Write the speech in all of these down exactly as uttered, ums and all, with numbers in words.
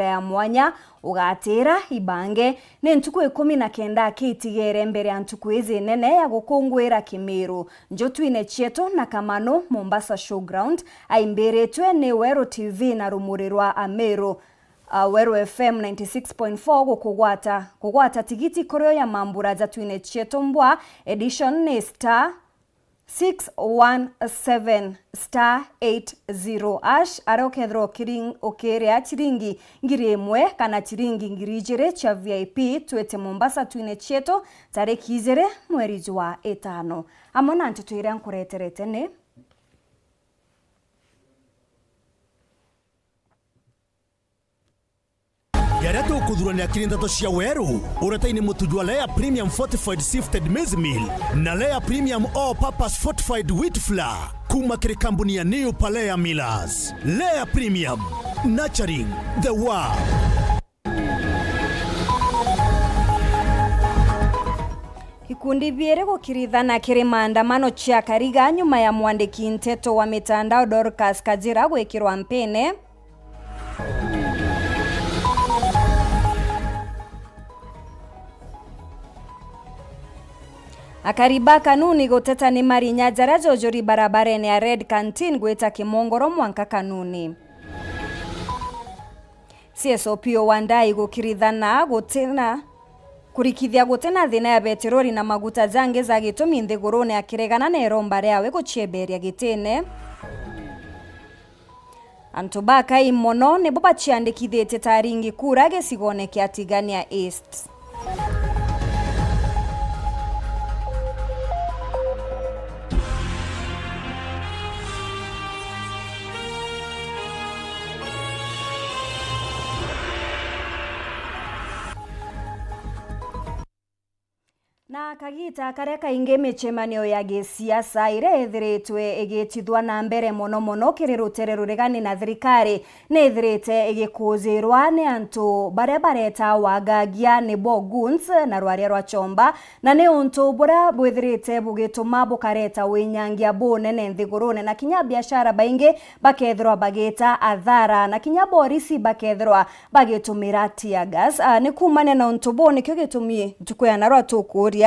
ya mwanya ugatira ibange. Ni ntuku ikumi na kenda akitigere mbere ya ntuku iji nene ya gukunguira Kimiru. Njutwine cietu na Kamanu, Mombasa Showground, aimbiritwe ni Weru T V na Rumuri rwa Amiru. Uh, Weru F M ninety six point four gukugwata. Kugwata tigiti kuri oya mambura jatwine cietu mbwa, edition ni star six one seven star eight zero hash, aria ukethirwa ukiring-, ukiria chiringi ngiri imwe kana chiringi ngiri ijiri cia V I P, twite Mombasa twine cietu, tariki ijiri mweri jwa itano. Amwe na nteto iria nkureterete ni Jaria tukuthuranira kiri nteto cia weru, uretaini mutu jwa Lea Premium Fortified Sifted Maize Meal na Lea Premium All Purpose Fortified Wheat Flour kuma kiri kambuni ya New Palea Millers. Lea Premium, nurturing the world. Ikundi biiri gukirithana kiri maandamano cia Kariga nyuma ya mwandiki nteto wa mitandao Dorcas Kajira gwikirwa mpine. Akari ba Kanuni guteta ni marinya jaria jojuri barabarene ya Red Canteen gwita Kimongoro mwanka Kanuni. C S O P o Wandai gukirithana gutina, kurikithia gutina thina ya beterori na maguta jangi ja gitumi nthigurune akiregana na iromba riawe gucieberia gitine. Antu bakai mono nibo baciandikithitie ta aringi kura gicigone kia Tigania East. Na kagita karia kaingi micemanio ya gisiasa iria ithiritwe igitithwa na mbere mono mono kiri rutere ruregani na thirikari, ni ithirite igikujirwa ni antu baria bareta wagagia, nibo goons na rwaria rwa chomba, na ni untu buria bwithirite bugituma bukareta winyangia bunene nthigurune, na kinya biashara baingi bakethirwa bagita athara, na kinya borisi bakethirwa bagitumira tear gas. Ah, ni kuumania na untu buu nikio gitumi ntuku ya narua tukuuria,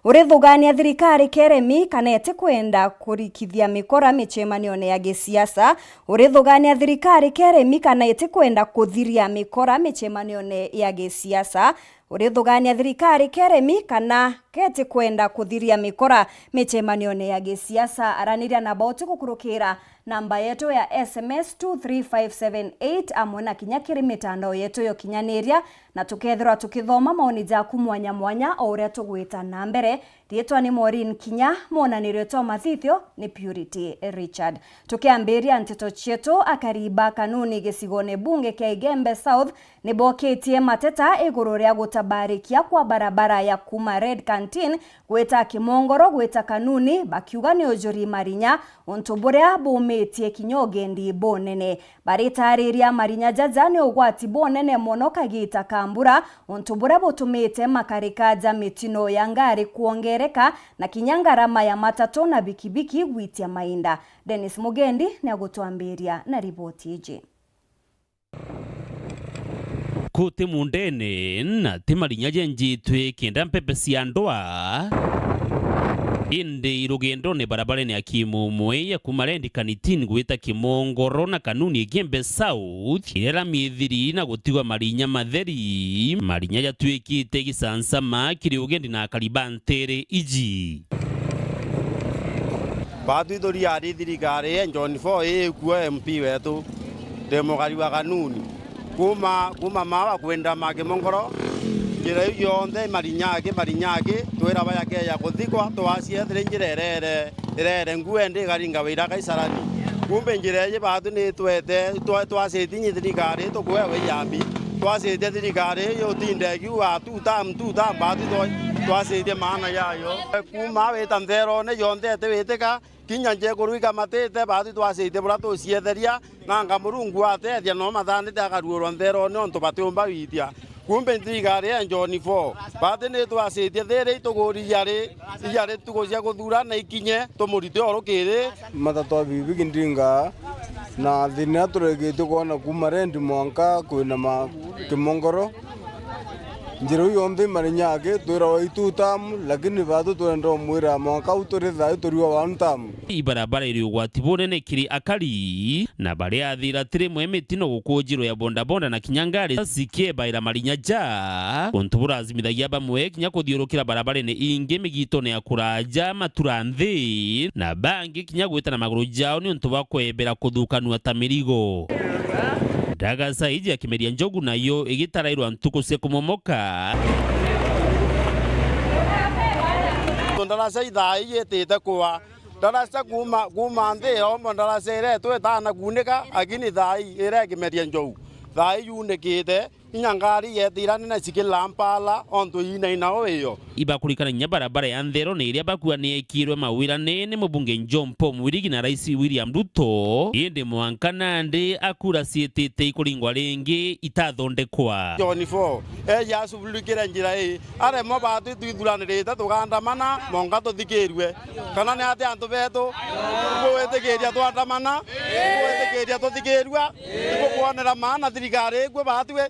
urithugania thirikari keremi kana itikwenda kurikithia mikora micemanione ya gisiasa? Urithugania thirikari keremi kana itikwenda kuthiria mikora micemanione ya gisiasa? Urithugania thirikari keremi kana ketikwenda kuthiria mikora micemanione ya gisiasa? Araniria na bauti gukurukira namba yetu ya S M S two three five seven eight, amwe na kinya kiri mitandao yetu ya ukinyaniria, na tukethirwa tukithoma maoni jaku mwanya mwanya o uria tugwita na mbere. Riitwa ni Maureen Kinya, mwonanirio twa mathithio ni Purity Richard. Tukiambiria nteto cietu, akari ba Kanuni gicigone bunge kia Igembe South nibokitie mateta iguru ria gutabarikia kwa barabara ya kuuma Red Canteen gwita Kimongoro gwita Kanuni, bakiuga ni ujuri marinya, untu buria bumitie kinya ugendi bunene. Baritariria marinya jaja ni ugwati bunene mono kagita ka mbura, untu buria butumite makarika ja mitino ya ngari kwongereka na kinya ngarama ya matatu na bikibiki gwitia mainda. Dennis Mugendi ni agutwambiria na riboti iji. Kuti mundene na ti marinya jenjitwe kenda mpepe cia ndwaa. Indi rugendone barabarene ya Kimumwe ya kuma Red Canteen gwita Kimongoro na Kanuni Igembe South, iria rami ithiri na gutigwa marinya matheri, marinya jatwikite gicancama kiri ugendi na akari ba ntere iji. Baatwi turiari thirikari ya John Four ikuo M P wetu, ndi mukari wa Kanuni. Kuma, kuma mawa kwenda ma Kimongoro, njira iu yonthe marinyaki, marinyaki, twira bayakeja kuthikwa, twaciethire njira irere, irere nguende ikaringa wira Kaicarani. Kumbe njira iji baatwi ni twete, twa-, twaciti nyi thirikari, tukuewe iambi. Twacitie thirikari iji utinde ikiuga two term, two term, baatwi twa-, twacitie maana yayo. Kuma wita ntherone yonthe itiwitika, kinya njekuru ikamatite, baatwi twacitie buria tucietheria, nanga Murungu atethia no mathandite akaruurwa ntherone untu batiumba witia. Kumbe thirikari ya John Four, baatwi ni twacitie thiri ituguri ijari, ijari tuku cia kuthurana ikinye, tumurite urukiri. Matatu a bibiki ndinga Na thina iria turegetie kwona kuuma rendi mwanka kwina ma-, Kimongoro, njira iu yonthe imarinyage, twirawa i two term, lakini baatwi twenda umwira mwanka u turi thaai turiwa one term. Ibarabara iri ugwati bunene kiri akari, na baria athira ti rimwe mitino gukunjirwa ya bodaboda na kinya ngari cikiebaira marinya ja, untu buracimithagia bamwe kinya kuthiurukira barabarene ingi migitone ya kuraja matura nthi, na bangi kinya gwita na maguru jao niuntu bwa kwebera kuthukanua ta mirigo. Ndaraca iji ya Kimeria Njogu nayo igitarairwa ntuku cia kumomoka. Ndaraca ithaa ii itite kuwa. Ndaraca kuuma, kuuma nthi yombo, ndaraca iria itwitana kuunika, lakini thaa ii iria ikimeria njou. Thaa ii yuunikite, inya ngari yeetira nene cikilaa mpala, ontu iinaina o iyo. Ibakurikana inya barabara ya nthero ni iria bakua ni yeekirwe mawirane ni mubunge John Paul Mwirigi na Rais William Ruto, indi mwanka nandi akura ciitite ikuringwa ringi itathondekwa. John Paul, eeja acubulikire njira ii, aremwa baatwi twithuranirite tugaandamana, mwanka tuthikirue. Kana ni atia antu beetu? Ibugwitikiria twandamana? Ibugwitikiria tuthikirua? Ibukwonera maana thirikari ikue baatwi?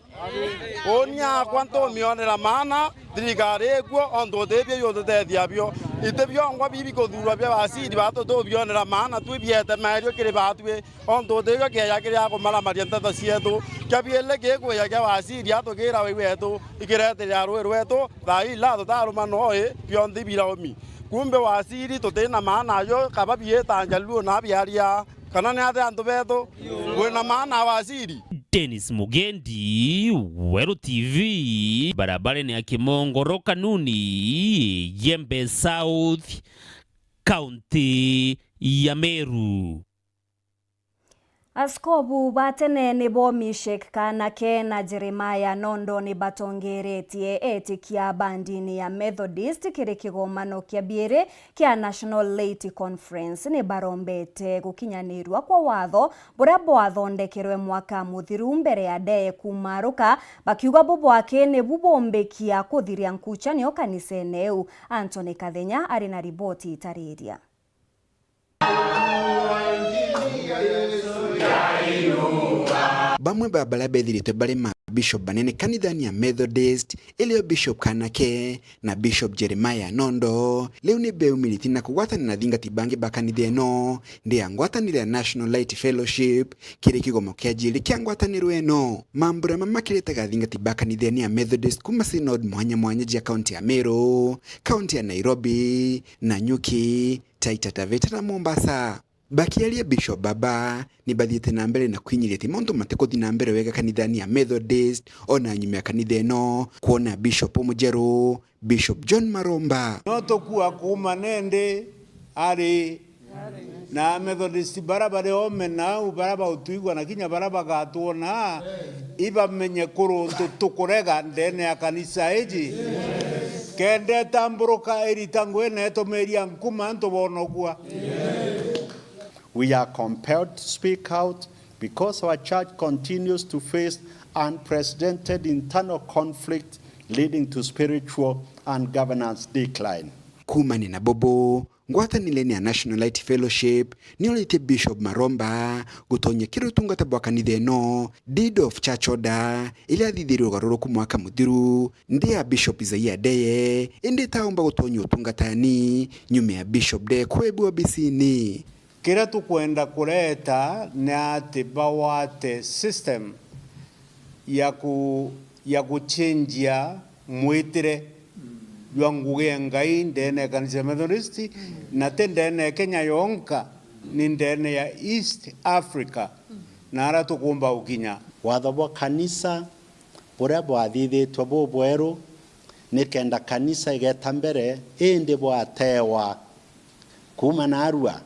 Uuni akwa ntumionera maana thirikari ikuo, ontu utibio iututethia bio. Iti biongwa bibi kuthuurwa bia waziri baatwi tubionera maana twi biete maerio kiri baatwi, ontu utibio kieja kiria kumaramaria nteto cietu. Kia biiri gikwija kia waziri atukiira wei wetu ikireterera rui rwetu, thaa ii la tutaruma noi bionthe biraumi. Kumbe waziri tutina maana ajo kaba biita njaluo na biaria. Kana ni atia antu beetu? Wina maana waziri? Dennis Mugendi, Weru T V, barabarene ya Kimongoro Kanuni, Yembe South, kaunti ya Meru. Askobu ba tene nibo Mishek Kanake na Jeremiah Nondo ni batongeretie etikia ba ndini ya Methodist kiri kigomano kia biiri kia National Laity Conference. Ni barombete gukinyanirua kwa watho buria bwathondekerwe mwaka muthiru mbere ya ndee kumaruka, bakiuga bubwaki nibu bumbikia kuthiria nkuchanio kanisene iu. Anthony Kathenya ari na riboti itariria. Bamwe ba baria bethiritwe bari ma bishop banene kanithani ya Methodist, irio Bishop Kanake na Bishop Jeremiah Nondo, riu ni beumiritie na kugwatanira na athingati bangi ba kanitha ino, ndi ya ngwataniro ya National Light Fellowship, kiri kigomo kia jiiri kia ngwataniro ino. Mambura mama makiritaga athingati ba kanithani ya Methodist kuma synod mwanya mwanya jia kaunti ya Meru, kaunti ya Nairobi, Nanyuki, Taita Taveta na Mombasa. Bakiaria, Bishop baba ni bathiite na mbere na kwinyiria ati mauntu matikuthi na mbere wega kanithani ya Methodist, ona nyuma ya kanitha ino kwona bishop umujeru, Bishop John Maromba. No tukua kuuma nendi ari na Methodist bara bari ome nau, bara bautwigua na kinya bara bagatwona, ibamenye kuruntu tukurega ndene ya kanisa iji. Kenda itamburuka irita ngwina itumiria nkuma antu bonogua. We are compelled to speak out because our church continues to face unprecedented internal conflict leading to spiritual and governance decline. Kuumania na bubu, ngwatanirene ya National Light Fellowship ni yoritie Bishop Maromba gutonyia kiri utungata bwa kanitha ino, Deed of Church Order, iria yathithirie ugaruruku mwaka muthiru, ndi ya Bishop Isaiah Ndeye, indi itaumba gutonyia utungatani nyuma ya Bishop Ndeye kwebua obisini. Kiria tukwenda kureta ni ati bawate system ya ku-, ya guchenjia mwitire jwa ngugi ya Ngai ndene ya kanisa ya Methodist, na ti ndene ya Kenya yonka, ni ndene ya East Africa, na aria tukumba gukinya. Watho bwa kanisa buria bwathithitwe bubweru, ni kenda kanisa igeta mbere, indi bwatewa kuuma narua,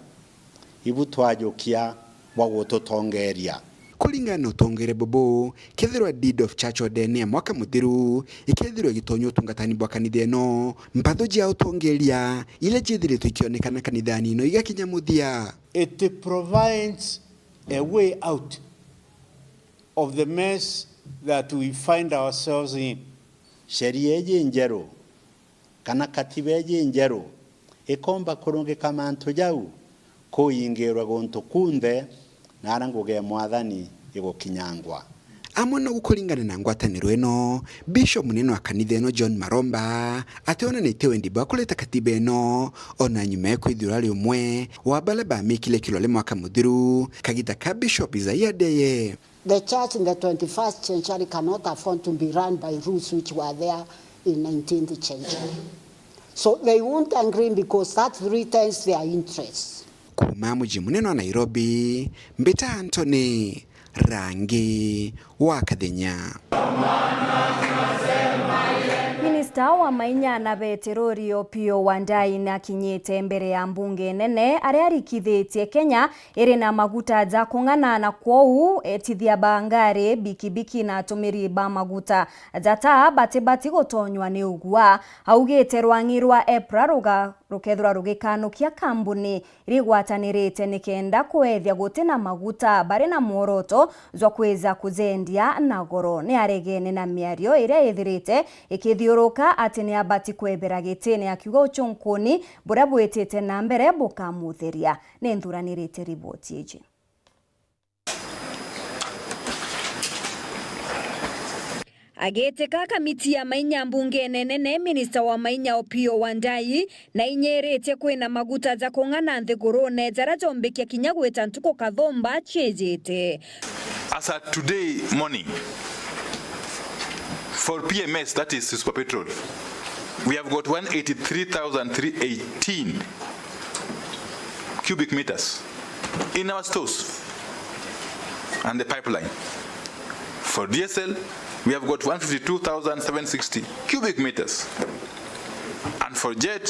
ibu twajukia bwa gututongeria. Kuringana na utongeria bubu, kethirwa Deed of Church Order ya mwaka muthiru ikethirwa igitonya utungatani bwa kanitha ino, mpatho cia utongeria iria ciithiritwe ikionekana kanithani ino igakinya muthia. It provides a way out of the mess that we find ourselves in. Sheria iji njeru kana katiba iji njeru ikomba kurungika mantu jau kuingirwa guntu kunthe na aria ngugi ya Mwathani igukinyangwa. Amwe no kuringana na ngwataniro ino, Bishop munene wa kanitha ino John Maromba ationanitie wendi bwa kurita katiba ino, ona nyuma ya kwithirwa ari umwe wa baria bamikire kirore mwaka muthiru, kagita ka Bishop Isaiah Ndeye. The church in the twenty-first century cannot afford to be run by rules which were there in nineteenth century. So they won't agree because that threatens their interests. Kuuma muji munene wa Nairobi, mbita Anthony Rangi wa Kathenya. Minista wa mainya na beterori Opiyo Wandayi nakinyite mbere ya mbunge nene, aria arikithitie Kenya iri na maguta ja kung'ana, na kwou etithia ba ngari, bikibiki na atumiri ba maguta ja taa batibati gutonywa ni ugua. Augite rwang'i rwa EPRA ruga-, rukethirwa rugikanukia kambuni rigwatanirite nikenda kwethia guti na maguta bari na mworoto jwa kwija kujendia na goro. Ni aregene na miario iria ithirite ikithiuruka ati ni abati kwebera gitine, akiuga uchunkuni buria bwitite na mbere bukamutheria. Ni nthuranirite riboti iji. Agitika kamiti ya mainya mbungene nene, minista wa mainya Opiyo Wandayi nainyiritie kwina maguta ja kung'ana nthigurune jaria jombikia kinya gwita ntuku kathumba ciijite. As at today morning, for P M S, that is Super Petrol, we have got one eighty-three thousand three eighteen cubic meters in our stores and the pipeline. For diesel, we have got one fifty-two thousand seven sixty cubic meters. And for jet,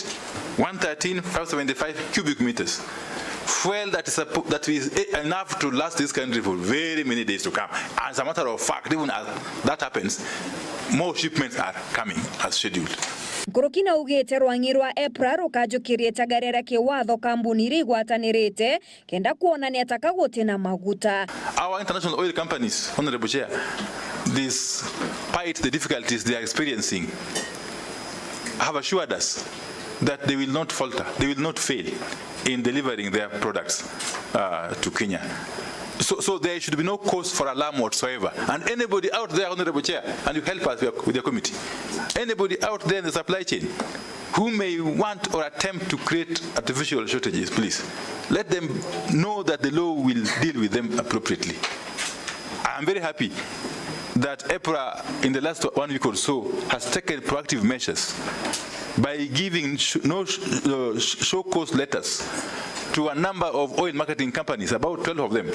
one thirteen five seventy-five cubic meters. Fuel that is suppo-, that is e-, enough to last this country for very many days to come. As a matter of fact, even as that happens, more shipments are coming as scheduled. Nkuruki naugite rwang'i rwa EPRA rukajukiria itagaria ria kiwatho kambuni iria igwatanirite kenda kwonania ta ka guti na maguta. Our international oil companies, Honorable Chair, despite the difficulties they are experiencing, have assured us that they will not falter, they will not fail in delivering their products, uh, to Kenya. So, so there should be no cause for alarm whatsoever. And anybody out there, Honorable Chair, and you help us with your, with your committee, anybody out there in the supply chain who may want or attempt to create artificial shortages, please let them know that the law will deal with them appropriately. I am very happy that EPRA in the last one week or so has taken proactive measures by giving sh-, no sh-, uh, sh-, show cause letters to a number of oil marketing companies, about twelve of them.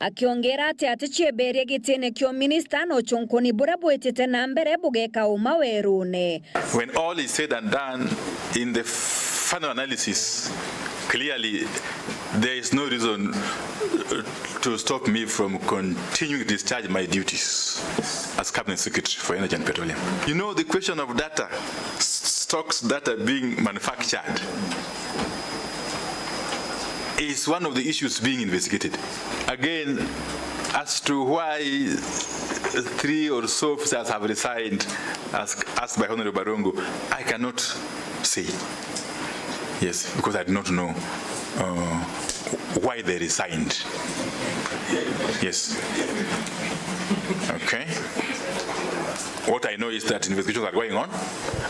Akiongera ati aticiemberia gitine kio minista na uchunkuni buria bwitite na mbere bugeka uma werune. When all is said and done, in the final analysis, clearly there is no reason, uh, to stop me from continuing to discharge my duties as Cabinet Secretary for Energy and Petroleum. You know, the question of data, s-, stocks data being manufactured is one of the issues being investigated. Again, as to why three or so officers have resigned, as asked by Honorable Barongo, I cannot say. Yes, because I do not know, uh, why they resigned. Yes. Okay. What I know is that investigations are going on,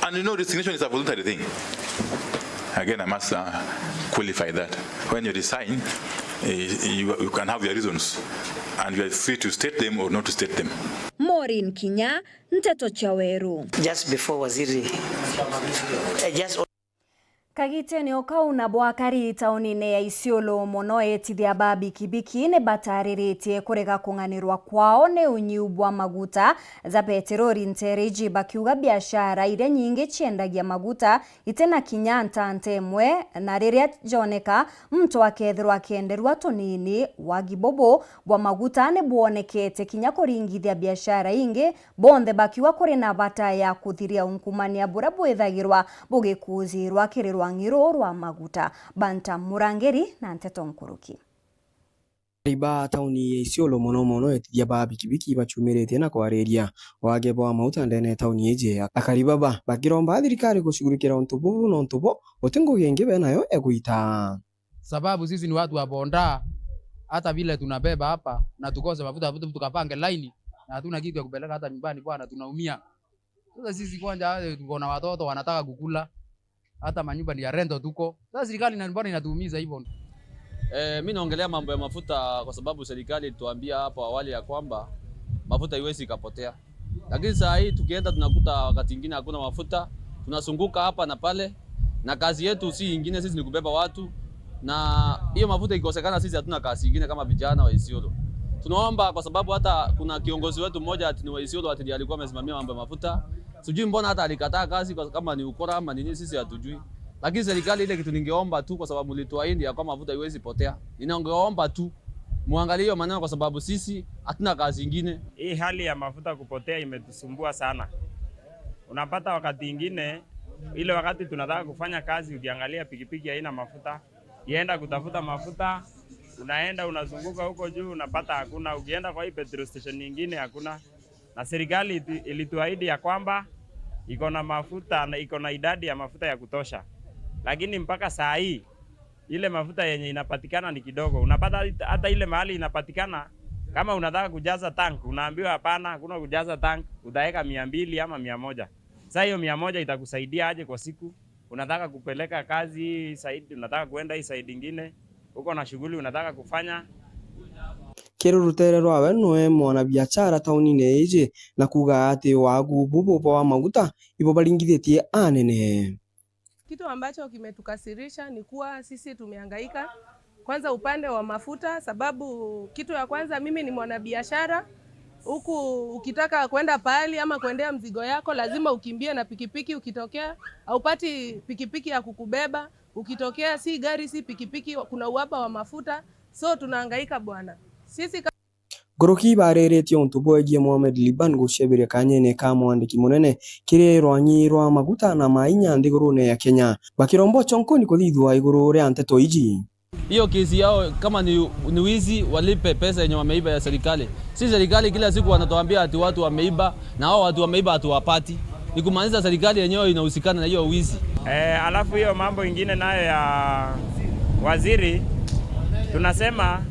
and you know, resignation is a voluntary thing. Again, I must, uh, qualify that. When you resign, eh, you, you can have your reasons, and you are free to state them or not to state them. Maureen Kinya, Nteto cia Weru. Just before Waziri, eh, just Kagitene o kau, nabo akari taunine ya Isiolo mono etithia ba bikibiki ni batariritie kurega kung'anirwa kwao ni unyiu bwa maguta ja peterori ntere iji, bakiuga biashara iria nyingi ciendagia maguta iti na kinya ntante imwe, na riria joneka muntu akethirwa akienderwa tunini. Wagi bubu bwa maguta ni bwonekete kinya kuringithia biashara ingi, bonthe bakiuga kuri na bata ya kuthiria unkumania buria bwithagirwa bugikuujirwa kiri rwang'i ruu rwa maguta. Banta Murangiri na nteto nkuruki. Akari ba tauni ya Isiolo mono mono etithia ba bikibiki bachumiritie na kwariria wage bwa mauta ndene ya tauni iji. Akari baba bakiromba thirikari gucugurikira untu bubu nontu bo guti ngugi ingi benayo egwita. Sababu sisi ni watu wa boda. hata vile tunabeba hapa na tukose mafuta, tu-, tukapange laini na hatuna kitu ya kupeleka hata nyumbani, bwana, tunaumia. Sasa sisi kwanza, eh, tuko na watoto wanataka kukula, hata manyumba ni ya rento tuko. Sasa serikali na mbona inatuumiza hivyo? Eh, mi naongelea mambo ya mafuta kwa sababu serikali ilituambia hapo awali ya kwamba mafuta haiwezi ikapotea. Lakini saa hii tukienda tunakuta wakati ingine hakuna mafuta, tunazunguka hapa na pale, na kazi yetu si ingine, sisi ni kubeba watu, na hiyo mafuta ikikosekana, sisi hatuna kazi ingine kama vijana wa Isiolo. Tunaomba kwa sababu hata kuna kiongozi wetu mmoja ati ni wa Isiolo ati ndiye alikuwa amesimamia mambo ya mafuta. Sijui mbona hata alikataa kazi kwa, kama ni ukora ama nini, sisi hatujui. Lakini serikali, ile kitu ningeomba tu, kwa sababu mlituahidi ya kwamba mafuta haiwezi potea, ninaomba tu muangalie hiyo maneno, kwa sababu sisi hatuna kazi ingine. Hii hali ya mafuta kupotea imetusumbua sana. Unapata wakati ingine, ile wakati tunataka kufanya kazi, ukiangalia pikipiki haina mafuta, ukienda kutafuta mafuta, unaenda unazunguka huko juu, unapata hakuna. Ukienda kwa hii petrol station nyingine, hakuna. Na serikali itu-, ilituahidi ya kwamba iko na mafuta na iko na idadi ya mafuta ya kutosha, lakini mpaka saa hii ile mafuta yenye inapatikana ni kidogo. Unapata hata, hata ile mahali inapatikana, kama unataka kujaza tank, unaambiwa, "Hapana, hakuna kujaza tank, utaweka mia mbili ama mia moja." Sasa hiyo mia moja itakusaidia aje kwa siku? Unataka kupeleka kazi hii side, unataka kuenda hii side ingine, uko na shughuli unataka kufanya. Kiri rutere rwawe nwe mwanabiashara taunine iji, na kuuga ati waagu bubu bwa maguta ibo baringithitie anene. Kitu ambacho kimetukasirisha ni kuwa sisi tumehangaika kwanza upande wa mafuta, sababu kitu ya kwanza, mimi ni mwanabiashara, huku ukitaka kwenda pahali ama kuendea mzigo yako, lazima ukimbie na pikipiki. Ukitokea, haupati pikipiki ya kukubeba. Ukitokea, si gari, si pikipiki, kuna uhaba wa mafuta. So, tunahangaika bwana. Sisi ka- Nkuruki ibaariritie untu bwegie Mohamed Liban gucebiria kanyene ka mwandiki munene kiri rwang'i rwa maguta na mainya nthigurune ya Kenya, bakiromba uconkoni kuthithua iguru ria nteto iji. Hiyo kesi yao, kama ni, ni wizi, walipe pesa yenye wameiba ya serikali. Si serikali kila siku wanatuambia ati watu wameiba, na hao watu wameiba hatuwapati. Ni kumaanisha serikali yenyewe inahusikana na hiyo wizi. Eh, alafu hiyo mambo ingine nayo ya waziri, tunasema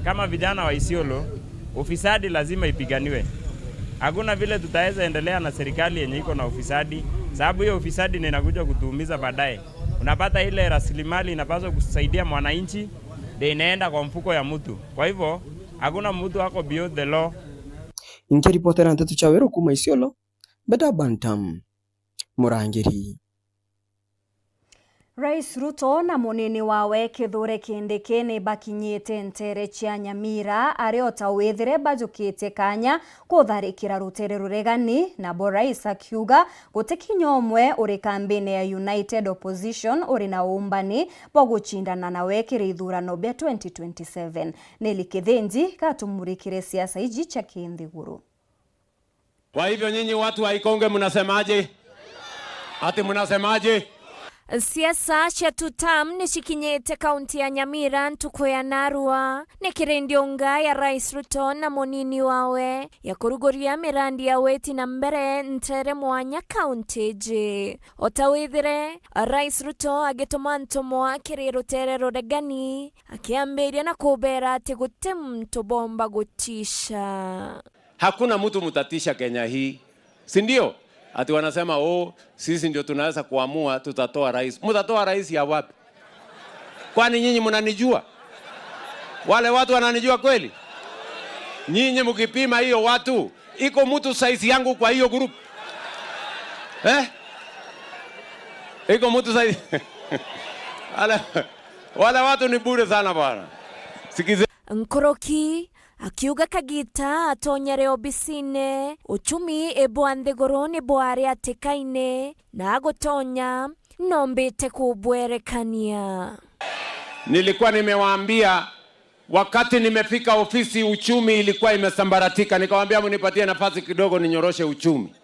kama vijana wa Isiolo, ufisadi lazima ipiganiwe. Hakuna vile tutaweza endelea na serikali yenye iko na ufisadi, sababu hiyo ufisadi ndio inakuja kutuumiza baadaye. Unapata ile rasilimali inapaswa kusaidia mwananchi, ndio inaenda kwa mfuko ya mtu. Kwa hivyo, hakuna mtu ako beyond the law. Nkiripotera nteto cia Weru kuuma Isiolo, Beda Bantam, Murangiri. Rais Ruto na munini wawe Kithure Kindiki ni bakinyite nteere cia Nyamira, ari o ta withire bajukite kanya kutharikira rutere ruregani, nabo rais akiuga guti kinya umwe uri kambine ya United Opposition uri na uumbani bwa gucindana nawe kiri ithurano bia twenty twenty-seven. Nelly Kithinji gatumurikire siasa iji cia kinthiguru. Kwa hivyo nyinyi watu wa Ikonge mnasemaje? Ati mnasemaje? Siasa cia two term ni cikinyite kaunti ya Nyamira ntuku ya narua, ni kiri ndiunga ya Rais Ruto na munini wawe ya kuruguria mirandi ya witi na mbere ntere mwanya kaunti iji. O ta withire, Rais Ruto agituma ntumwa kiri rutere ruregani, akiambiria na kubera ati guti muntu bomba gutisha. Hakuna mtu mtatisha Kenya hii, si ndio? Ati wanasema, "Oh, sisi ndio tunaweza kuamua, tutatoa rais." Mtatoa rais ya wapi? Kwani nyinyi mnanijua? Wale watu wananijua kweli? Nyinyi mkipima hiyo watu, iko mtu size yangu kwa hiyo group? Eh? Iko mtu size? Wale, wale watu ni bure sana bwana. Sikize. Nkuruki akiuga kagita atonyere obisine, uchumi ibwa nthiguru ni bwari atikaine, na agutonya nombite kubwerekania. Nilikuwa nimewaambia wakati nimefika ofisi, uchumi ilikuwa imesambaratika, nikawaambia, "Mnipatie nafasi kidogo ninyoroshe uchumi."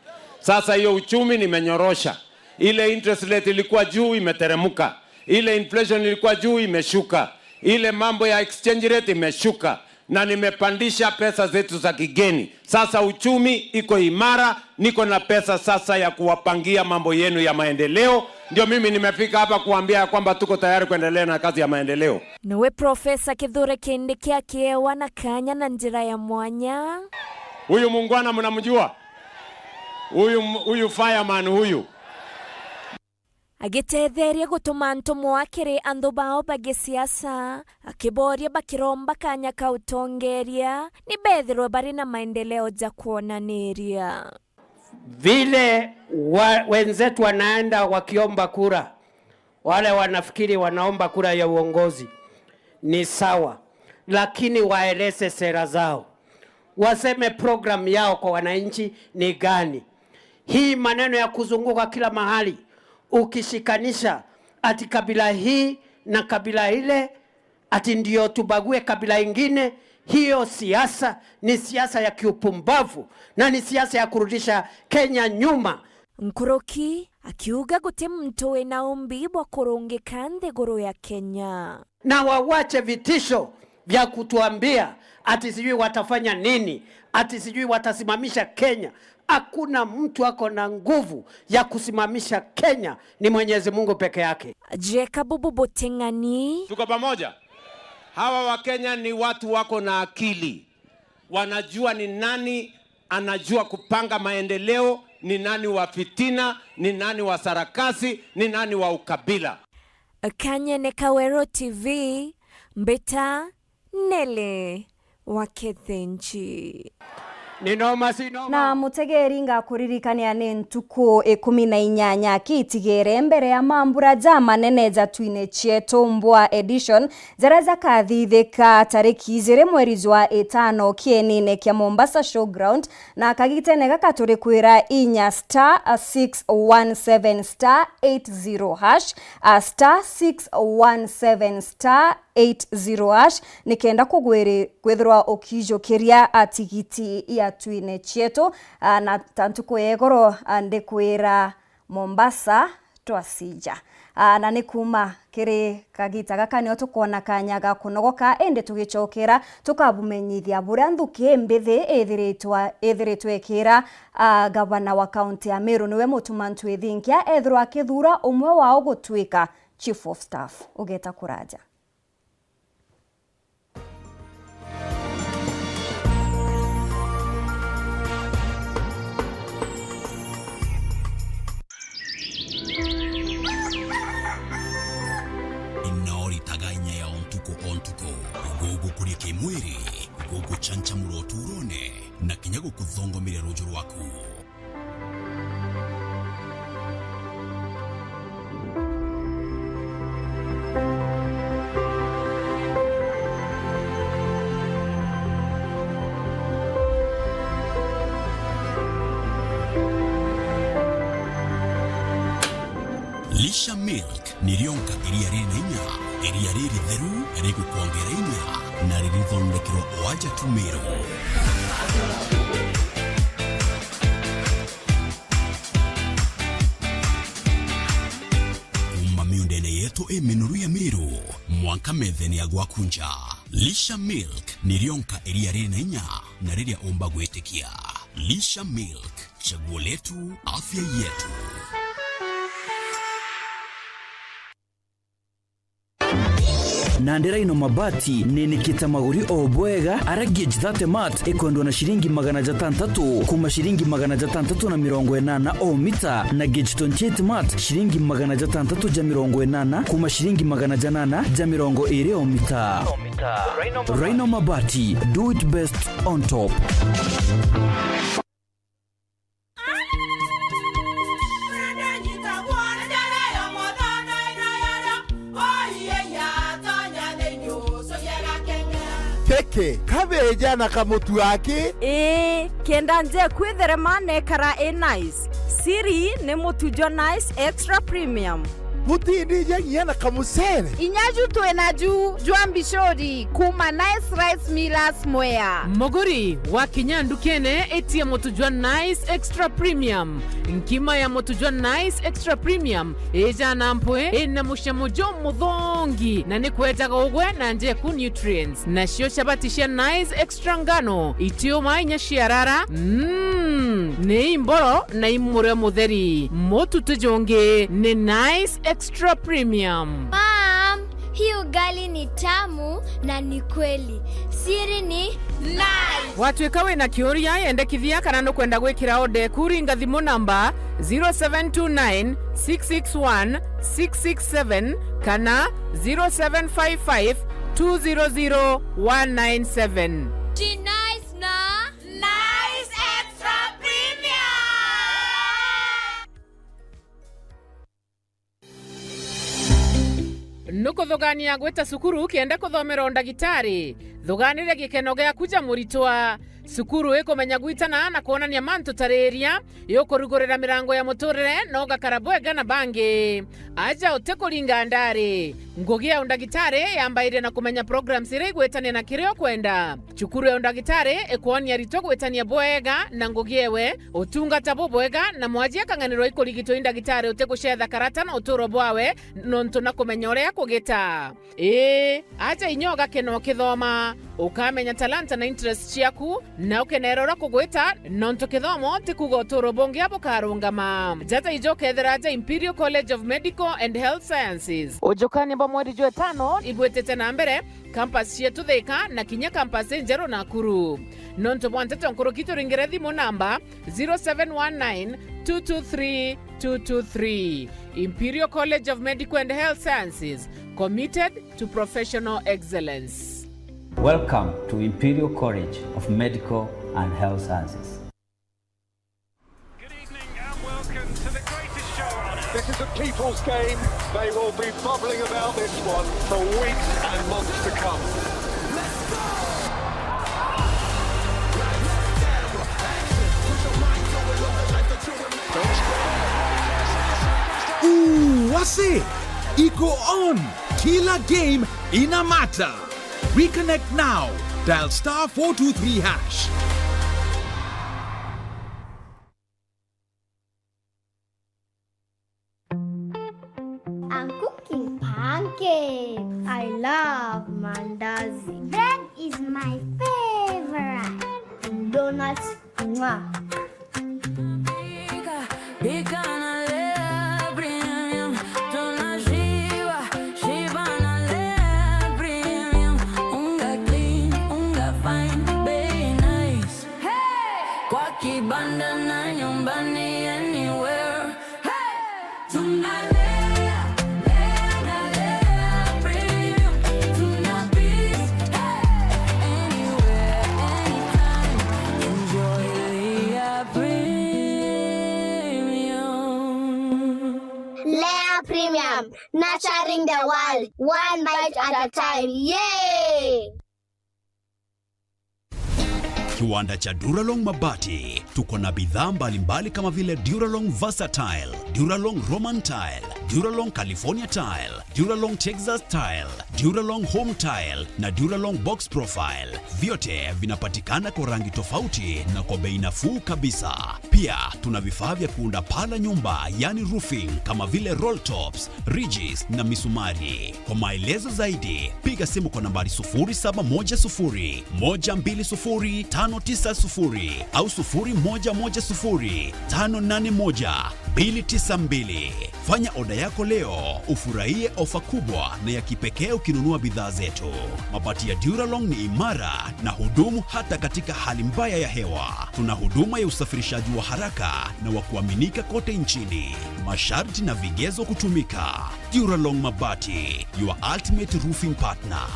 Sasa hiyo uchumi nimenyorosha. Ile interest rate ilikuwa juu imeteremka, ile inflation ilikuwa juu imeshuka, ile mambo ya exchange rate imeshuka. Na nimepandisha pesa zetu za kigeni. Sasa uchumi iko imara, niko na pesa sasa ya kuwapangia mambo yenu ya maendeleo. Ndio mimi nimefika hapa kuambia ya kwamba tuko tayari kuendelea na kazi ya maendeleo. Niwe Profesa Kithure Kindiki akiewa na kanya na njira ya mwanya. Huyu muungwana mnamjua? Huyu, huyu fireman huyu. Agitetheria gutuma antu mwa kiri anthu bao ba gisiasa, akiboria bakiromba kanya ka utongeria, ni bethirwe bari na maendeleo ja kwonaniria. Vile wa-, wenzetu wanaenda wakiomba kura, wale wanafikiri wanaomba kura ya uongozi, ni sawa, lakini waeleze sera zao, waseme program yao kwa wananchi ni gani. Hii maneno ya kuzunguka kila mahali ukishikanisha ati kabila hii na kabila ile, ati ndio tubague kabila ingine, hiyo siasa ni siasa ya kiupumbavu na ni siasa ya kurudisha Kenya nyuma. Nkuruki akiuga guti muntu wina umbi bwa kurungika nthiguru ya Kenya. Na wawache vitisho vya kutuambia ati sijui watafanya nini, ati sijui watasimamisha Kenya. Hakuna mtu ako na nguvu ya kusimamisha Kenya, ni Mwenyezi Mungu peke yake. Jacob Bubuting'ani. Tuko pamoja? Hawa Wakenya ni watu wako na akili. Wanajua ni nani anajua kupanga maendeleo, ni nani wa fitina, ni nani wa sarakasi, ni nani wa ukabila. Kanyene Kawero T V, mbita Nelly wa Kithinji. Ni noma, si noma. Na mutegeri, ngakuririkania ni ntuku ikumi na inyanya kitigere mbere ya mambura ja manene ja Twine Cietu Mbwa Edition, jaria jakathithika tariki ijiri mweri jwa itano kienine kia Mombasa Showground, na kagitene gaka turi kwira inya star six one seven star eight zero hash, a star six one seven star eight zero hash, nikenda kugwiri-, kwithirwa ukijukiria a tigiti ya Twine Cietu, a, na ta ntuku ya igoro, a, ndikwira Mombasa, twacija. A, na ni kuuma kiri kagita gaka nio tukwona kanya ga kunogoka, indi tugicokera tukabumenyithia buria nthuki mbithi ithiritwa-, ithiritwe ikira, a, gavana wa kaunti ya Meru niwe Mutuma Ntwithinkia ethirwa akithuura umwe wao gutwika Chief of Staff. Ugeta kuraja. Inaoritaga inya ya o ntuku o ntuku, gugukuria kimwiri, guguchanchamura uturone, na kinya gukuthongomeria ruju rwaku. Lisha Milk. Ni rionka iria riri na inya, iria riritheru rigukwongera inya, na ririthondekerwa o aja tu Meru. Kuuma miundene yetu i minoru ya Meru, mwanka methene ya gwaku nja. Lisha Milk ni rionka iria riri na inya, na riria umba gwitikia. Lisha Milk, chaguo letu, afya yetu. Nandi Rhino Mabati ninikite maguri o bwega, ara gauge thirty mat ikwendwa na ciringi magana jatantatu kuma ciringi magana jatantatu na mirongo inana o mita, na gauge twenty-eight mat ciringi magana jatantatu ja mirongo inana kuma ciringi magana janana ja mirongo iri o mita. Rhino Mabati, do it best on top. Keke, kabeja na kamutu aki. Ii, kenda nje kwitherema nekara i nice. Siri ni mutu jwa Nice Extra Premium. Butindije nginya na kamucere. Inya ju twi na ju jwa mbicuri kuuma Nice Rice Millers Mwea. Muguri, wakinya ndukene, itia mutu jwa Nice Extra Premium. Nkima ya mutu jwa Nice Extra Premium ijana mpwi, ina mucamo jumuthongi, na ni kwejaga ugwe na njeku nutrients. Nacio chabati cia Nice Extra ngano, itiuma inya ciarara. Mm, ni imboro na imurio mutheri. Mutu ti jungi, ni Nice Extra Premium. Mom, hii ugali ni tamu na ni kweli. Siri ni Nice. Watuika wina kiuria, yendekithia kana nukwenda gwikira order eku, ringa thimu namba zero seven two nine, six six one, six six seven kana zero seven five five, two zero zero, one nine seven. Ti Nice na Nice Extra Premium. Nukuthugania gwita cukuru kenda kuthomera undagitari? Thuganire gikeno giaku ja muritwa. Cukuru ikumenya gwitana na kwonania mantu ta riria, iukurugurira mirango ya muturire na ugakara bwega na bangi. Aja utikuringa ndari. Ngugi ya undagitari yambairie na kumenya programs iria igwitania na kiria ukwenda. Cukuru ya undagitari ikwonia aritwa gwitania bwega na ngugi ewe, utungata bubwega, na mwaji akang'anirwa ikurigitwa i ndagitari utigucetha karata na uturo bwawe, nontu na kumenya uria akugita. Ii, aja inya ugakena ukithoma, ukamenya talanta na interest ciaku, na ukenera uria kugwita, nontu kithomo ti kuuga uturo bungi bukarungama. Jaja ijo ukethira aja Imperial College of Medical and Health Sciences. Ujukania bwa mweri jwa itano ibwitite na mbere, campus cietu Thika na kinya campus injeru Nakuru. Nontu bwa nteto nkuruki, turingire thimu namba zero seven one nine, two two three, two two three. Imperial College of Medical and Health Sciences, committed to professional excellence. Welcome to Imperial College of Medical and Health Sciences. Good evening and welcome to the greatest show on earth. This is a people's game. They will be bubbling about this one for weeks and months to come. Ooh, wase! Iko on! Kila game ina matter. Reconnect now. Dial star four two three hash. I'm cooking pancakes. I love mandazi. Bread is my favorite. Donuts, mwah. Pika, pika na Lea Premium. Tunashiba, shiba na Lea Premium. Unga clean, unga fine, bei nice. Hey! Kwa kibanda na nyumbani, anywhere. Hey! Tunalea, lea na Lea Premium. Tuna peace, hey! Anywhere, anytime. Enjoy Lea Premium. Lea Premium, nurturing the world, one bite at a time. Yay! Kiwanda cha Duralong Mabati. Tuko na bidhaa mbalimbali kama vile Duralong Versatile, Duralong Roman Tile, Duralong California Tile, Duralong Texas Tile, Duralong Home Tile na Duralong Box Profile. Vyote vinapatikana kwa rangi tofauti na kwa bei nafuu kabisa. Pia tuna vifaa vya kuunda paa la nyumba, yani roofing, kama vile roll tops, ridges na misumari. Kwa maelezo zaidi, piga simu kwa nambari sufuri saba moja sufuri, moja mbili sufuri, tano tisa sufuri au sufuri moja moja sufuri, tano nane moja, mbili tisa mbili. Fanya oda yako leo, ufurahie ofa kubwa na ya kipekee ukinunua bidhaa zetu. Mabati ya Duralong ni imara na hudumu hata katika hali mbaya ya hewa. Tuna huduma ya usafirishaji wa haraka na wa kuaminika kote nchini. Masharti na vigezo kutumika. Duralong Mabati, your ultimate roofing partner.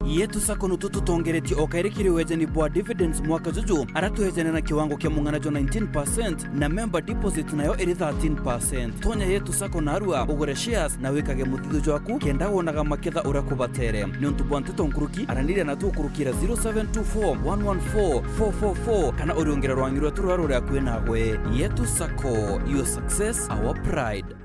Yetu Sacco nutu tutongeretie o kairi kiri wejani bwa dividends mwaka juju, ara twejane na kiwango kia mung'ana jwa nineteen percent, na member deposit nayo iri thirteen percent. Tonya Yetu Sacco narua, ugure shares na wikage muthithio jwaku, kenda wonaga maketha uria kubatere. Niuntu bwa nteto nkuruki, araniria natu ukurukira zero seven two four one one four four four four, kana uriungire rwangi rwetu ruria ruri akui nagwe. Yetu Sacco, your success, our pride.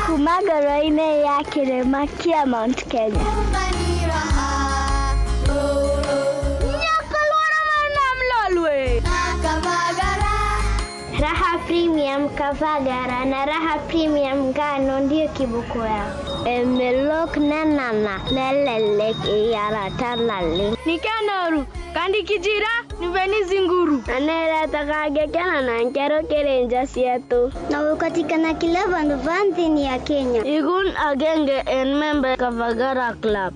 Kuma ngoro-inĩ ya kĩrĩma kĩa Mount Kenya. Nyakalwara mwana mlolwe. Raha Premium Kavagara na Raha Premium Ngano ndio kiboko yao. Emelok nenana nelelek iyarata nali. Nikenoru, kandi kijira, niveni zinguru. Na neretaga ngekena na nkero kiri nja cietu. Na gukatikana kila vandu va nthini ya Kenya. Igun agenge en member Kavagara Club.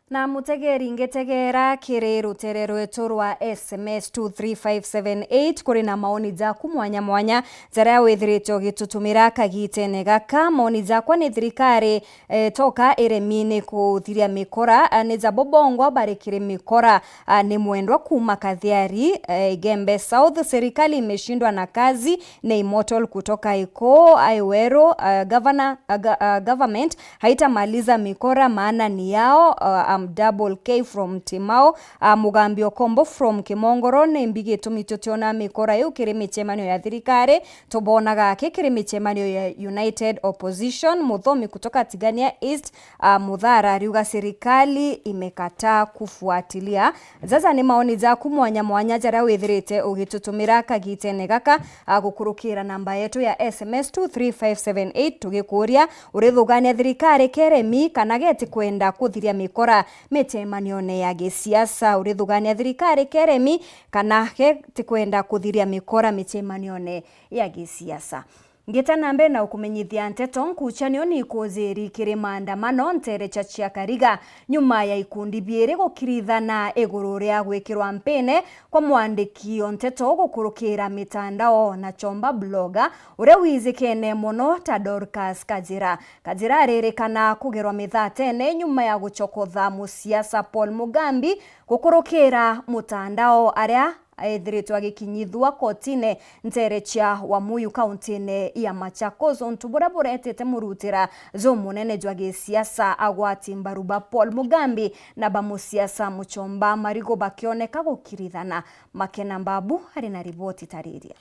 Na mutegeri, ngitegeera kiri rutere rwetu rwa S M S two three five seven eight, kuri na maoni jaku mwanya mwanya jaria withirite ugitutumira kagitene gaka. Maoni jakwa ni thirikari eh, toka iremi ni kuthiria mikora, ah, ni jabo bongwa bari kiri mikora, ah, ni Mwendwa kuma Kathiari, eh, Igembe South, serikali imeshindwa na kazi, ni Immortal kutoka Iko, Aiweru, ah, governor, ah, ga-, ah, government haitamaliza mikora maana ni yao, ah, I'm Double K from Timao, ah, Mugambi Okombo from Kimongoro, ni mbi gitumi tutiona mikora iu kiri micemanio ya thirikari, tubonaga aki kiri micemanio ya United Opposition, Muthomi kutoka Tigania East, ah, Muthara ariuga serikali imekataa kufuatilia. Jaja ni maoni jaku mwanya mwanya jaria withirite ugitutumira kagitene gaka, ah, gukurukira namba yetu ya S M S two three five seven eight tugikuria, urithugania thirikari keremi kana geti kwenda kuthiria mikora micemanione ya gisiasa? Urithugania thirikari keremi kana geti kwenda kuthiria mikora micemanione ya gisiasa. Ngita na mbere na ukumenyithia nteto, nkucanio ni ikujiri kiri maandamano nterecha cia Kariga, nyuma ya ikundi biiri gukirithana iguru ria gwikirwa mpine kwa mwandiki o nteto gukurukira mitandao na chomba blogger uria wijikene mono ta Dorcas Kajira. Kajira aririkana kugerwa mithatene nyuma ya guchokotha musiasa Paul Mugambi gukurukira mutandao aria ethiritwe agikinyithua kotine ntere cia Wamuyu, kauntine ya Machakos, untu buria buretete murutira jumunene jwa gisiasa agwati mbaru ba Paul Mugambi na ba musiasa Muchomba Marigo bakioneka gukirithana. Makena Mbabu ari na riboti tariria.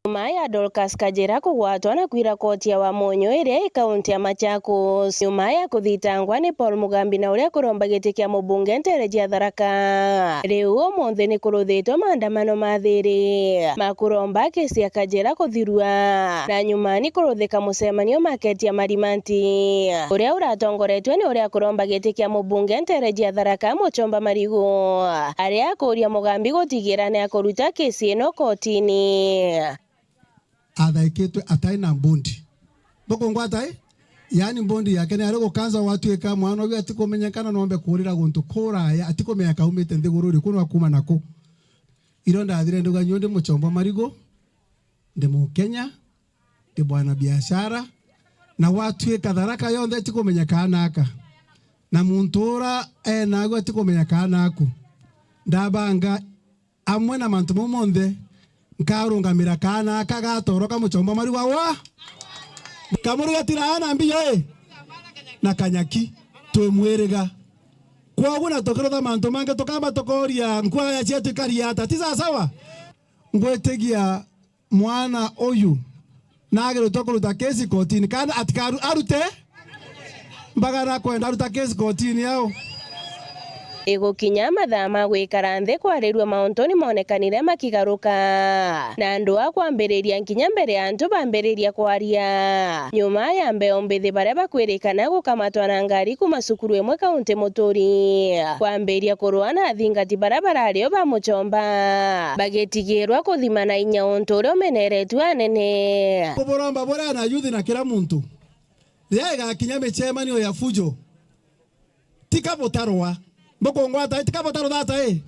Nyuma ya Dorcas Kajira kugwatwa na kwira koti ya Wamunyu iria i kaunti ya Machakos, nyuma ya kuthitangwa ni Paul Mugambi na uria kuromba giti kia mubunge ntere cia Tharaka. Riu umunthi ni kuruthitwe maandamano ma thiri ma kuromba kesi ya Kajira kuthirua, na nyuma ni kuruthika mucemanio maketi ya Marimanti uria uratongoretwe ni uria kuromba giti kia mubunge ntere cia Tharaka Muchomba Marigu, aria akuria Mugambi gutigira ni akuruta kesi ino kotini. Athaikitwe atai na mbondi. Bukungwata i? Yaani mbondi yake ni ari gukanza gwatuika mwana uyu atikumenyekana nombe kurira guntu kuraya, atikumenyeka aumite nthiguru iriku, no akuma naku. Irio ndathire nduga nyuo ndi Muchomba Marigu, ndi Mukenya, ndi bwana biashara, na gwatuika Tharaka yonthe itikumenyeka anaka, na muntu ura enagu atikumenyeka anaku. Ndabanga amwe na mantu mau monthe, nkarungamira kaana aka gatoroka Muchomba Marigu wa. Kamurigatira ana mbia i na kanyaki, twi mwiriga. Kwogu na tukirutha mantu mangi, tukamba tukoria nkwaya cietu ikaria ata, ti sawa sawa? Ngwitigia mwana uyu nagiritwe kuruta kesi kotini, kana atikaru-, arute? Mbaga nakwenda aruta kesi kotini au? Igukinya mathaa ma gwikara nthi kwarirua, mauntu ni monekanire makigaruka, na andu a kwambiriria nkinya mbere ya antu bambiriria kwaria. Nyuma ya mbeu mbithi baria bakwirikana gukamatwa na ngari kuma cukuru imwe kaunti Muturi, kwambiria kurua na athingati baria barari o ba Muchomba, bagitigirwa kuthima na inya untu uria umeneretue anene. Kuburomba buria na yuthi na kira muntu, riria igakinya micemanio ya fujo, tika butarwa, bukungwata, tika butarwa thata i,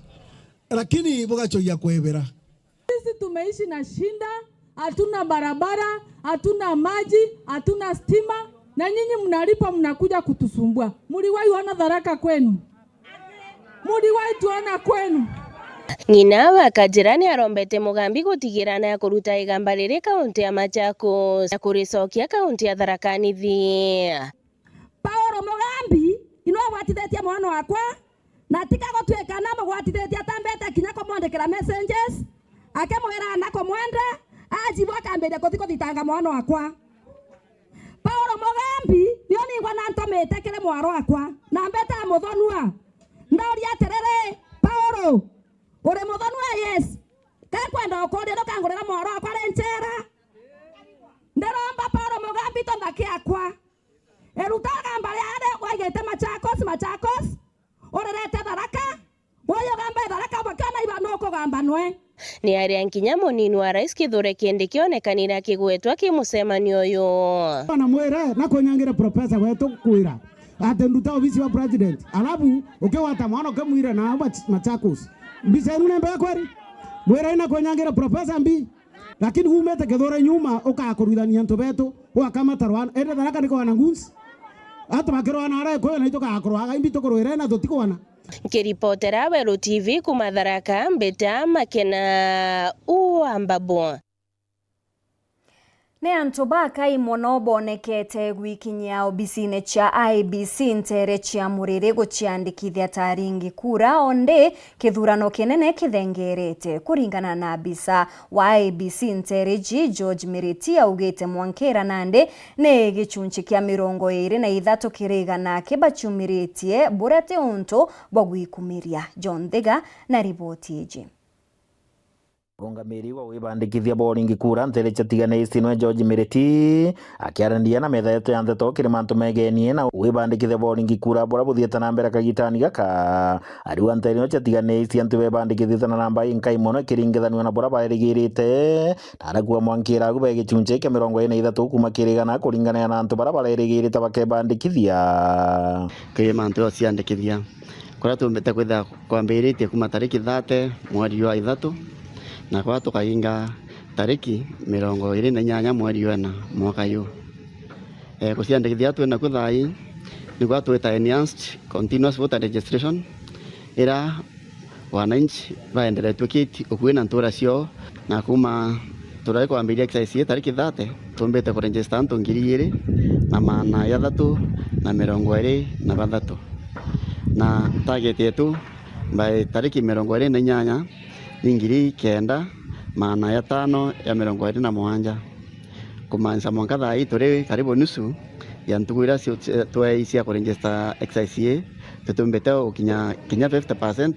lakini bugachogia kwebera. Sisi tumeishi na shinda, hatuna barabara, hatuna maji, hatuna stima, na nyinyi mnalipa, mnakuja kutusumbua. Muliwahi ona Tharaka kwenu? Muliwahi tuona kwenu? Ng'ina wa Kajira ni arombete Mugambi gutigira na kuruta igamba riri kaunti ya Machakos na kuricokia kaunti ya Tharaka Nithi. Paulo Mugambi inwe agwatithitie mwana wakwa, na tika gutwika na mugwatithitie atambete kinya kumwandikira messages, akimwira na kumwenda, ajibu akambiria kuthi kuthitanga mwana wakwa. Paulo Mugambi nio ningwa na ntomite kiri mwaro wakwa, na mbeta muthonua. Ndauria atiriri, Paulo, uri muthonua? Yes. Kakwenda ukuria ndukangurira mwaro wakwa ri nchera? Ndiromba Paulo Mugambi tontha kiakwa. Eruta gamba riaria waigite Machakos, Machakos, urirete Tharaka, woyo gamba Tharaka, bakana iba nukugamba nwe. Ni aria nkinya munini wa rais Kithure Kindiki onekanire akigwetwa ki mucemanio uyu. Bana mwire na kunyangire professor wetu kwira ati nduta obisi wa president. Alafu ukigwata mwana ukimwire na Mach-, Machakos. Mbica inu ni mbega kweri? Mwire na kunyangire professor mbi. Lakini umete Kithure nyuma ukakuruithania antu betu, ugakamata rwana. Ende Tharaka ni kwana nguns. Antu bakirwana ara Gikuyu na itukagakurwaga, imbi tukurwire na tutikwana. Nkiripotera Weru T V kuma Tharaka, Mbita Makena wa Mbabu. Ni antu bakai mono bonekete gwikinyia obisine cia I E B C ntere cia Muriri guciandikithia ta aringi kura, ondi kithurano kinene kithengerete. Kuringana na abisa wa I E B C ntere iji, George Miriti augite mwankira nandi ni gichunchi kia mirongo iri na ithatu kiri igana kibachumiritie buria ti untu bwa gwikumiria. John Thiga na riboti iji. Murungamiri wa wibandikithia bwa uringi kura ntere cia Tigania East nwe George Miriti, akiaraniria na metha yetu ya nteto kiri mantu megenie na wibandikithia bwa uringi kura buria buthiite na mbere kagitani gaka. Ariuga ntere ino cia Tigania East antu bebandikithite na namba inkai mono ikiringithanua na buria baerigirite, na aria kuuga mwankira agu be gichunchi kia mirongo iri na ithatu kuma kiri igana kuringana na antu baria barerigirite bakebandikithia. Kiri mantu yo ciandikithia. Kuria tumbite kwithira kwambiritie kuma tariki thirty mweri jwa ithatu, na kuria tukainga tariki mirongo iri na inyanya mweri jwa ina mwaka yu. Eh, kuciandikithia twina kuo thaa ii, ni kuria twita enhanced continuous voter registration, iria wananchi baenderetue kiti ukui na ntura ciao, na kuma turai kwambiria exercise ii tariki thirty, tumbite kuregister antu ngiri ijiri na maana jathatu na mirongo iri na bathatu. Na target yetu by tariki mirongo iri na inyanya ni ngiri kenda maana jatano ja mirongo iri na mugwanja. Kumaanisha mwanka thaa ii turi karibu nusu ya ntuku iria cio-, cio-, twei cia kuregister exercise ii, tutumbite gukinya kinya fifty percent.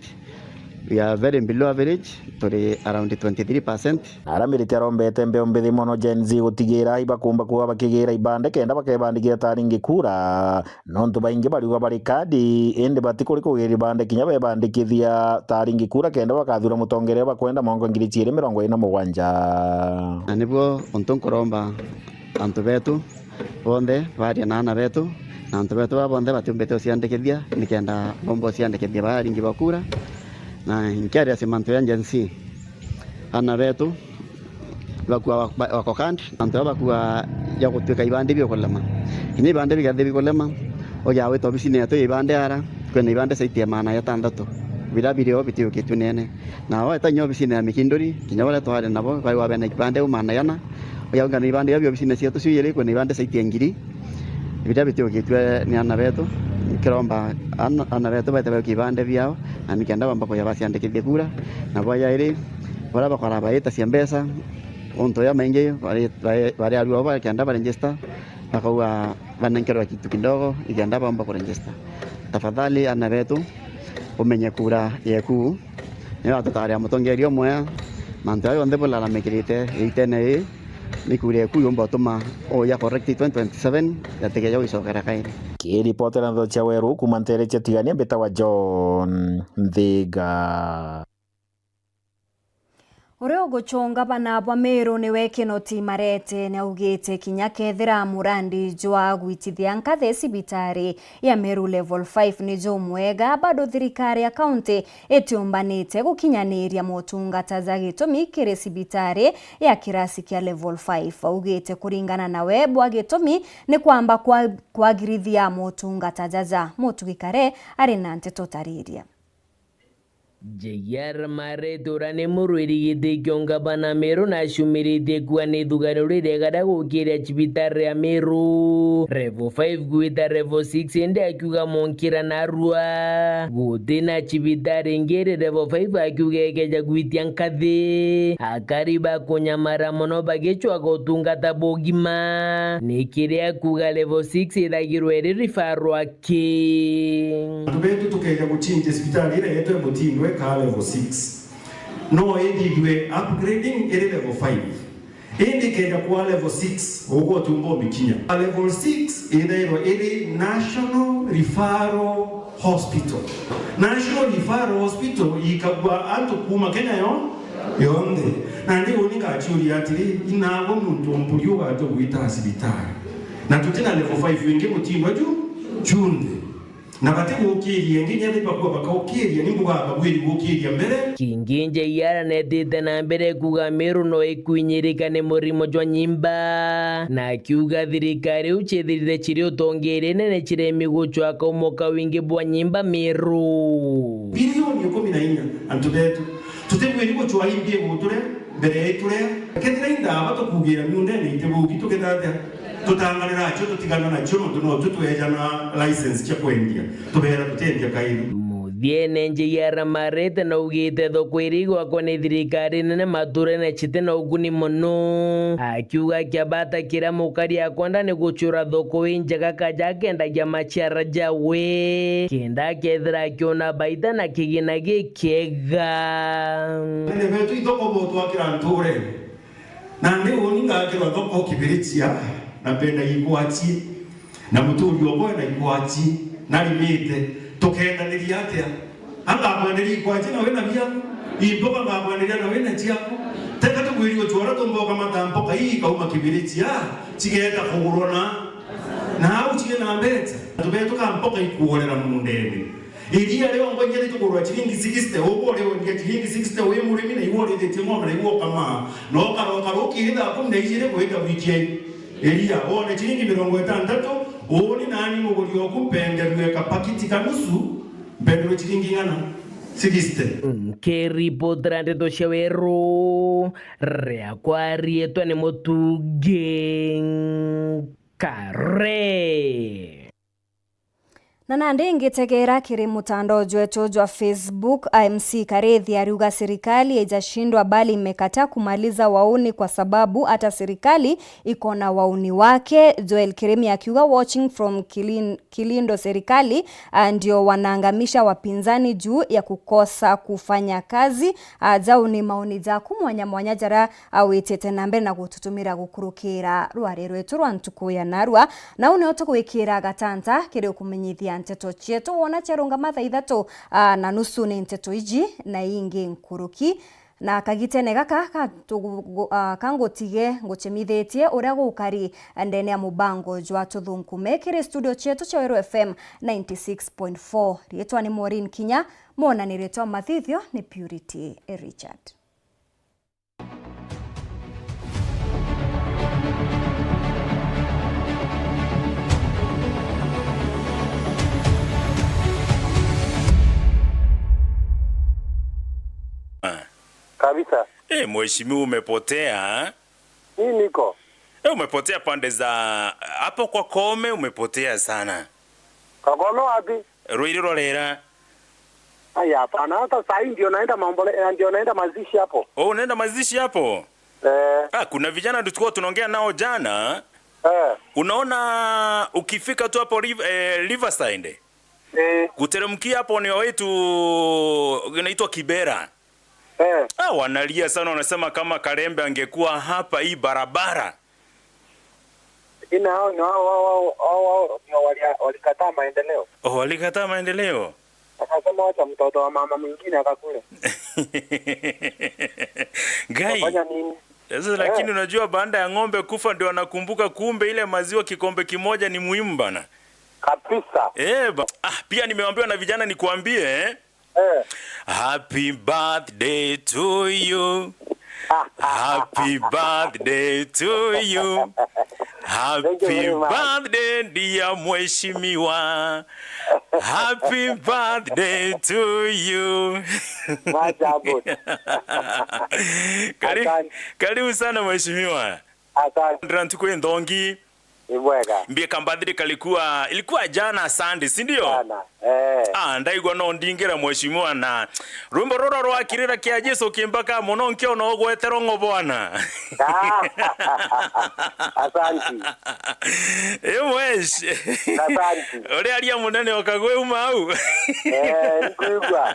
We are very below average, turi around twenty three percent. Na aria Miriti arombete mbeu mbithi mono Gen Z gutigira ibakumba kuuga bakigira ibande kenda bakebandikithia ta aringi kura, nontu baingi bariuga bari kadi, indi batikuri kugira ibande kinya bebandikithia ta aringi kura kenda bakathura mutongeria bakwenda mwanka ngiri ciiri mirongo iri na mugwanja. Na nibuo untu nkuromba antu betu bonthe baria na ana betu, na antu betu baa bonthe batiumbite uciandikithia, nikenda bomba uciandikithia baa aringi ba kura. Na nkiaria cia mantu ya Gen Z, ana betu bakua wa-, ba-, wako kandi, antu baa bakua ya gutuika ibande biukulema. Kinya ibande bigathi bikulema, uja wita obisine yetu ya ibande ara, kwina ibande zaidi ya maana jatantatu, biria birio bitiukitue nene. Na weta kinya obisine ya Mikinduri, kinya baria twari nabo, baigwa bena ibande u maana jana, uja ungana ibande biao obisine cietu cio ijiri, kwina ibande zaidi ya ngiri, biria bitiukitue ni ana betu. Nkiromba ana, ana betu baite baukia ibande biao, na nikenda bamba kuja baciandikithie kura. Na bwa jairi, baria bakora baita cia mbeca, untu ja maingi bari, bari, bari arua abo bakenda baregister, bakauga banenkerwa kitu kidogo, ikenda bamba kuregister. Tafadhali ana betu, Umenye kura yeku niyo atutaria mutongeria umwe, mantu jaria jonthe bulalamikirite itene ii, ni kura yeku yumba utuma uya correct twenty twenty-seven, jatikeja gwicokera kairi. Kiripotera ntho cia Weru kuma ntere cia Tigania, mbitawa John Nthiga. Uria ugucunga bana bwa Meru niwe Kinoti Marete, niaugite kinya kethira murandi jwa gwitithia nkathi cibitari ya Meru Level five ni jumwega, bado thirikari ya kaunti itiumbanite gukinyaniria motungata ja gitumi kiri cibitari ya kirasi kia Level five. Augite kuringana nawe bwa gitumi ni kwamba kwa-, kwagirithia motungata jaja. Mutugi Kare ari na nteto tariria. J R Marete uria ni murwiri giti kia ungavana Meru nacumiritie kuuga ni ithugano ririega ria gukiria cibitari ya Meru Level five gwita Level six, indi akiuga munkira narua guti na cibitari ingi iri Level five, akiuga ikeja gwitia nkathi akari bakunyamara mono bagicwaga utungata bwa ugima. Ni kiria kuuga Level six ithagirwa iri referral Ki- Antu betu tukeja gucinjia cibitari iria yetu ya Mutindwe ka level six. No ithithue upgrading iri level five. Indi ikeja kwa level six, ugwe utumba umikinya. Level six ithairwa iri National Referral Hospital. National Referral Hospital ikagua antu kuma Kenya yo-, yonthe. Nandi uni ngaciuria atiri, inagwe muntu mburi ugatua gwita cibitari? Na tuti na level five ingi Mutindwe ju-, junthe. Na bati gukiria ingi, nyethira bakua bakaukiria, ni mbuga babwiri gukiria mbere. Kingi J R netite na mbere kuuga Meru no ikwinyirika ni murimo jwa nyimba, na akiuga thirikari iu ciithirite ciri utongeria inene ciremi gucwaka umoka wingi bwa nyimba Meru. Bilioni ikumi na inya antu betu. Tutibwiri gucwa imbi iguturia mbere ya ituria. Kethira indaaba tukuugira miundene itibugi, tukethira atia? Tutangarira acio, tutigana nacio, nontu no tu tweejana license cia kwendia. Tubeera tutiendia kairi. Muthiene, J R Marete naugite thoko iria igwakwa ni thirikari nene maturene citi na uguni mono, akiuga kiabata kiria mukari akwenda ni gucura thoko injega kaja akendagia maciara jawe, kenda akethira akiona baita na kigina gikiega. Anene betu ithoko botwakira nturene. Nandi uni ngakirwa thoko Kibirichia, na mbenda ikwachi, na muturi okwe na ikwachi, narimite, tukendaniria atia? Angakwenderia ikwachi na wina biaku, imboga ngakwenderia na wina ciaku. Teka tugwiri gucwara tumboka matamboka ii ikauma Kibirichia, cigeeta kugurwa na, na au cii na mbeca. Antu betu ka mboka ikuorera mundene. Iria rio ngwenje ritugurwa ciringi sixty, ugu uri wendia ciringi sixty wi murimi, na iwe urithitie ng'ombe, na iwe ukamaa. Na ukaroka rukiri thaa kumi na ijiri kwita gwikia iria, wone ciringi mirongo itantatu, uni nani muguri oku mpenderue kapakiti ka nusu, mpenderue ciringi ng'ana? Sixty. Nkiripotera ndeto cia Weru, riakwa riitwa ni Mutugi Kare. Na nandi ngitegeera kiri mutandao jwetu jwa Facebook, M C Karithi ariuga serikali haijashindwa bali imekataa kumaliza wauni kwa sababu hata serikali iko na wauni wake. Joel Kirimi akiuga, watching from Kilin-, Kilindo, serikali, ah, ndio wanaangamisha wapinzani juu ya kukosa kufanya kazi. Ah, jau ni maoni jaku mwanya mwanya jaria awitite na mbere na gututumira gukurukira rwari rwetu rwa ntuku ya narua. Nau nio tugwikira gatanta kiri ukumenyithia nteto cietu. Wona ciarungama thaa ithatu, ah, na nusu ni nteto iji na ingi nkuruki. Na kagitene gaka ka tugu-, gu-, ah, ka ngutige ngucemithitie uria gukari ndene ya mubango jwa tuthunkume kiri studio cietu cia Weru F M ninety six point four. Riitwa ni Maureen Kinya, mwonaniritwa mathithio ni Purity Richard. Ah. Kabisa. Eh, mheshimiwa, umepotea. Mimi niko. Eh, umepotea pande za hapo kwa Koome, umepotea sana. Kwa Koome wapi? Ruiri rwa Rera. Aya, hapana, hata saa hii ndio naenda maombolezo, ndio naenda mazishi hapo. Oh, unaenda mazishi hapo? Eh. Ah, kuna vijana ndio tulikuwa tunaongea nao jana. Eh. Unaona, ukifika tu hapo Riv-, eh, Riverside, Eh. Kuteremkia hapo ni wetu inaitwa Kibera. Eh. Ah, wanalia sana, wanasema kama Karembe angekuwa hapa hii barabara. Lakini hao ni wao, wao, wao, wao, wao ndio walia-, walikataa maendeleo. Oh, walikataa maendeleo? Akasema, "Wacha mtoto wa mama mwingine akakule." Ngai. Wafanya nini? Sasa, lakini Eh. unajua baada ya ng'ombe kufa ndio anakumbuka kumbe ile maziwa kikombe kimoja ni muhimu bana. Kabisa. Eh, ba-, ah, pia nimeambiwa na vijana nikuambie, eh? Eh. Happy birthday to you. Happy birthday to you. Thank you very Happy much. birthday, dear mheshimiwa. Happy birthday to you. Maajabu. Kari-, Asante. Karibu sana mheshimiwa. Asante. Ndira ntuku inthongi. Ni mwega. Mbie ka birthday kalikuwa, ilikuwa jana Sunday, si ndio? Jana. Eh. Ah, ndaigua no ndingira mheshimiwa na rwimbo rura rwa kirira kia Jesu kimbaka mono nkiona ugwetero ng'o bwana. Ah. Asanti. Eh, mwesh. Asanti. Uri aria munene okagwe uma au. Eh, nikuigua.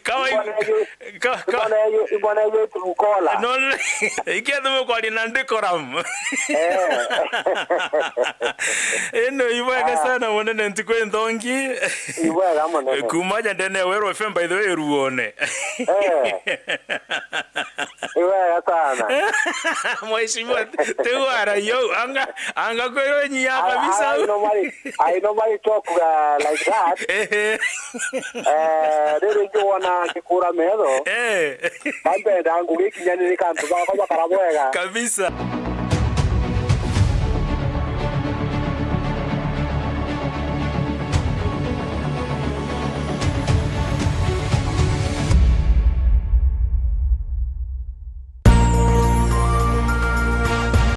Kama Ibwana yu-, ka-, ka- ibwana yu-, ibwana yetu Rukola. No, ikethume kwari na decorum. Eh. Ino ibwega Ah. sana munene ntuku inthongi. Ibwega munene. Kuma ja ndene ya Weru F M, by the way, ruone. Eh. Ibwega sana. Mheshimiwa, tigwara yo, anga, anga kwirwo nyia I, kabisa. I, I normally, I normally talk, uh, like that. Ehe. Eh, riri ngiwona ngikura metho. Eh. Bambenda ngugikinyanirika antu bakwa bakara bwega. Kabisa.